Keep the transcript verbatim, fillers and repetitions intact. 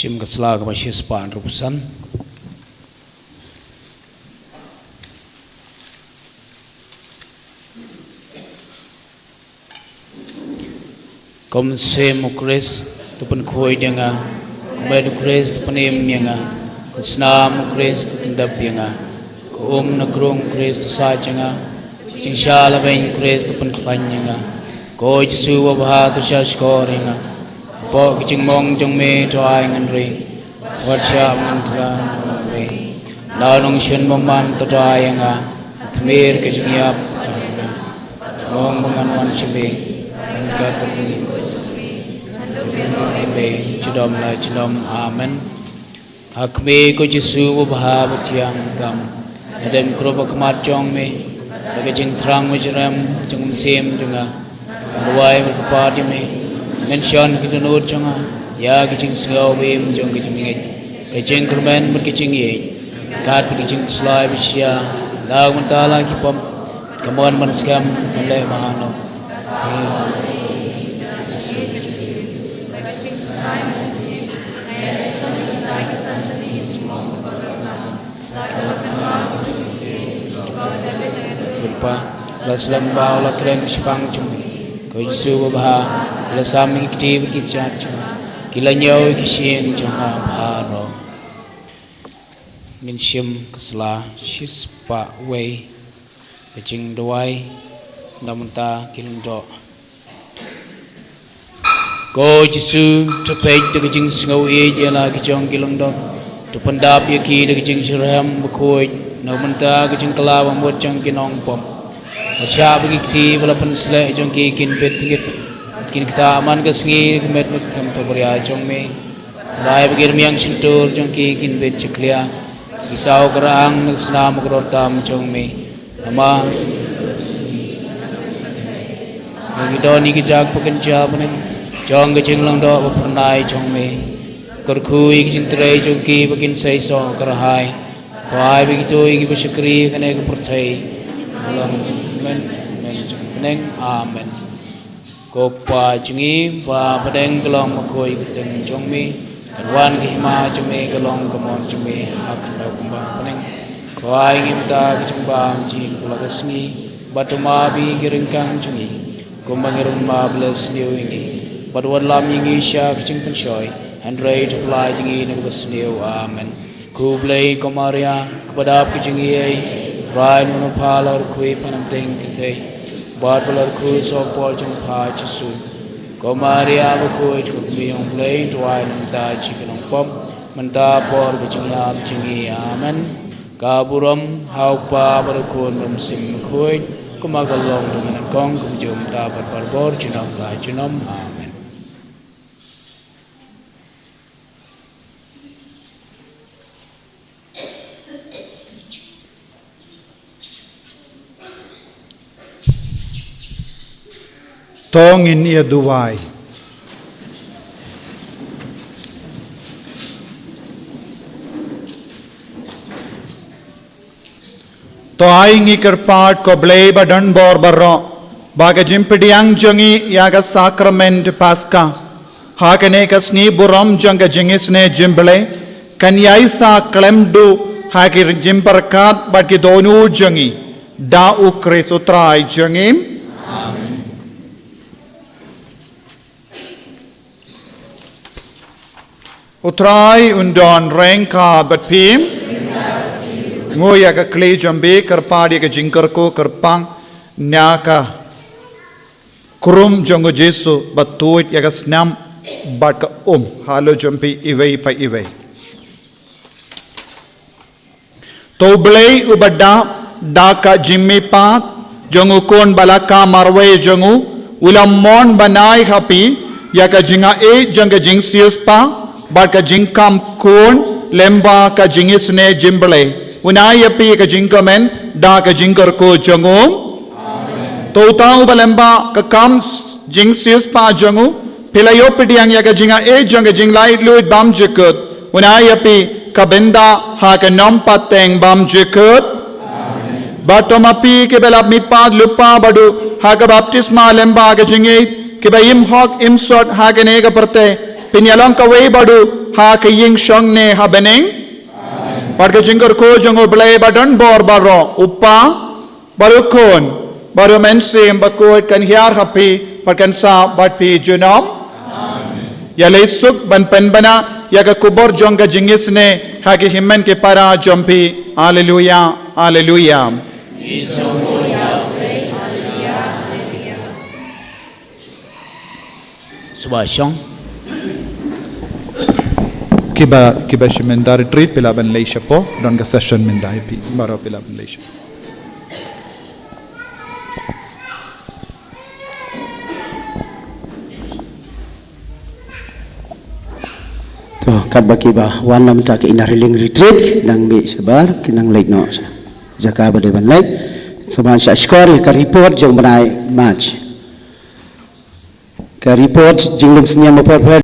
Shim ka sla kaba shispah hynriewphew san. Ko mynsiem u Khrist, to pynkhuid ïa nga. Ko met u Khrist, to pynim ïa nga. Ko snam u Khrist, to pyndep ïa nga. Ko um na krung u Khrist, to sait ïa nga. Jingshah labeiñ u Khrist, to pynkhlaiñ ïa nga. Ko Jisu babha, to shahshkor ïa nga. Hapoh ka jingmong jong me, to ai ngan ri. Wat shah ban ngan khlaiñ ïa me. Nau nongshun bymman, to ai ïa nga. Tmier ka jingïap, to ai ïa nga. Ong ba ngan wan sha me. Ngan ka kyrni. Ngan duk ïa me. Junom la junom. Amen. Ha kmie ko Jisu babha bathiang tam. Nga dem krup ha khmat jong me. Da ka jingthrang bajrem jong u mynsiem jong nga. Duwai bad kyrpad ïa me. Men shon ha ki dohnud jong nga. Ïa ka jingsngew bym jong ka jingngeit. Ka jingkyrmen bad ka jingïeit. Kat bad ka jingslai bishia. Da ka bynta la ki pop. Ka mon ban skhem ban leh ba hano. Tulpa, la slem ba u la kren shaphang jong me. Ko Jisu babha, la sam ïa ki kti bad ki kjat jong nga. Ki la ñiew ïa ki shyieng jong nga baroh. Ngin shim ka sla shispah wei. Ka jingduwai na ka bynta ki lyngdoh. Ko Jisu, to peit da ka jingsngew ïeit ïa la ki jong ki lyngdoh. To pyndap ïa ki da ka jingshitrhem bakhuid na ka bynta ka jingkylla bamut jong ki nongpop. Wat shah ba ki kti ba la pynsleh jong ki kin bit ngit, kin ktah man ka sngi da ka met bad ka kyrteng bapher jong me. Rai ba ki rmiang shyntur jong ki kin bit jakhlia. Ki saw kyrang na ka snam kyrtam jong me. Namar ngi don ïa ki dak ba kynja bneng jong ka jinglong doh ba phyrnai jong me. Kyrkhu ïa ki jingtrei jong ki ba kin seisoh kyrhai. To ai ba kito ïa kiba shakri ha kane ka pyrthei. Long jingkmen, kmen jingkmen. Amen. Ko Kpa jong ngi ba ha bneng, ka long bakhuid ka kyrteng jong me. Kan wan ka hima jong me, kan long ka mon jong me ha khyndew kumba ha bneng. To ai ngi mynta ka jingbam jong ngi ha la ka sngi. Bad to map ïa ki ryngkang jong ngi kumba ngi ruh ngi map ba la sniew ïa ngi. Bad wat lam ïa ngi sha ka jingpynshoi, hynrei to pyllait ïa ngi na kaba sniew. Amen. Khublei ko Maria, kaba dap ka jingïeit, Trai u nongpha, la kyrkhu ïa pha na pdeng ki kynthei, bad ba la kyrkhu soh ka por jong pha Jisu. Ko Maria bakhuid, ko Kmie jong U Blei, to ai ngi mynta shi ki nongpop, mynta por ka jingïap jong ngi. Amen. Ka burom ha U Kpa bad U Khun bad U Mynsiem Bakhuid, kumba ka long mynta, nyngkong, kumjuh, mynta bad barabor, junom la junom. Amen. To ngin ïa duwai. To ai ngi kyrpad, ko Blei ba don bor baroh, ba ka jingpdiang jong ngi ïa ka sakramen Paska ha kane ka sngi burom jong ka jingisynei jingblei kan ïai sa khlem duh ha ki jingpyrkhat bad ki dohnud jong ngi, da U Khrist U Trai jong ngi. Amen. U Trai un don ryngkat bad phi. Nguh ïa ka khlieh jong phi, kyrpad ïa ka jingkyrkhu kyrpang na ka khrum jong U Jisu, bad tuid ïa ka snam bad ka um halor jong phi iwei pa iwei. To U Blei uba dap da ka jingmihpat jong U Khun ba la kham marwei jong u, u la mon ban ai ha phi ïa ka jingaiei jong ka jingsiewspah bad ka jingkham khun lyngba ka jingisynei jingblei. Un ai ïa phi ka jingkmen da ka jingkyrkhu jong u. To uta uba lyngba ka kam jingsiewspah jong u phi la ïoh pdiang ïa ka jingaiei jong ka jinglaitluid bymjukut, un ai ïa phi ka bynta ha ka nongpateng bymjukut. Bad to ma phi kiba la mihpat lypa bad u ha ka baptisma lyngba ka jingïeit, kiba im hok im sot ha kane ka pyrthei, Phin ïalong kawei bad u ha ka ïing shong ne ha bneng. Bad ka jingkyrkhu jong U Blei ba don bor baroh, U Kpa, bad U Khun, bad U Mynsiem Bakhuid kan hiar ha phi, bad kan sah bad phi junom. Ïaleh suk ban pynbna ïa ka khubor jong ka jingisynei ha ki hynmen ki para jong phi. Haleluia, haleluia. Sngewbha shong. Kiba, kiba shim mynta retreat, phi lah ban leit shapoh, don ka session mynta ïa phi, baroh phi lah ban leit shapoh. To, katba kiba wan na mynta ka Inner Healing Retreat, nang mih shabar, ki nang leit noh sha jaka ba dei ban leit. Sa ban shah shkor ïa ka report jong u bnai March. Ka report jinglum synñiang ba pher pher